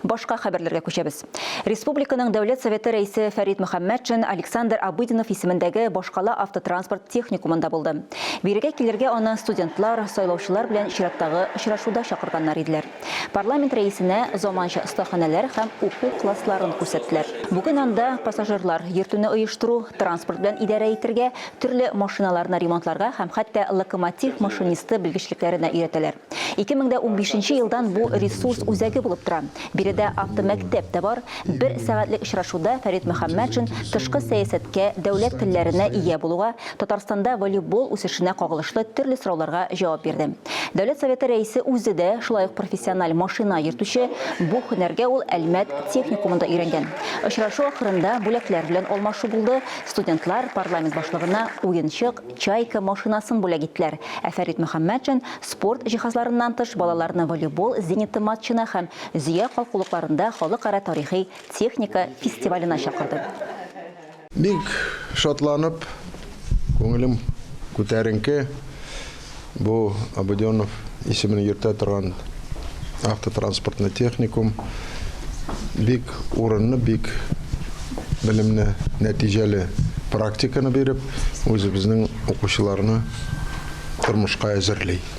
Башка хәбәрләргә күчәбез. Республиканың Дәүләт Советы Рәисе Фәрит Мөхәммәтшин Александр Обыденов исемендәге башкала автотранспорт техникумында булды. Бирегә килергә аны студентлар, сайлаучылар белән чираттагы очрашуда чакырганнар иделәр. Парламент рәисенә заманча остаханәләр һәм уку классларын күрсәттеләр. Бүген анда пассажирлар йөртүне оештыру, транспорт белән идарә итергә, төрле машиналарны ремонтларга һәм хәтта локомотив машинисты белгечлекләренә өйрәтәләр. 2015 нче елдан бу ресурс үзәге булып тора. Биредә автомәктәп тә бар. Бер сәгатьлек очрашуда Фәрит Мөхәммәтшин тышкы сәясәткә, дәүләт телләренә ия булуга, Татарстанда волейбол үсешенә кагылышлы төрле сорауларга җавап бирде. Дәүләт Советы Рәисе үзе дә шулай ук профессиональ машина йөртүче, бу һөнәргә ул Әлмәт техникумында өйрәнгән. Очрашу ахырында бүләкләр белән алмашу булды, студентлар парламент башлыгына уенчык, Чайка машинасын бүләк иттеләр. Ә Фәрит Мөхәммәтшин спорт җиһазларыннан тыш балаларны волейбол зениты матчына һәм Зөя калкулыкларында халыкара тарихи техника фестиваленә чакырды. Бик шатланып, күңелем күтәренке, бу Обыденов исемен йөртә торган автотранспортный техникум бик урынлы, бик белемле, нәтиҗәле практиканы биреп, үзебезнең укучыларны тормышка әзерли.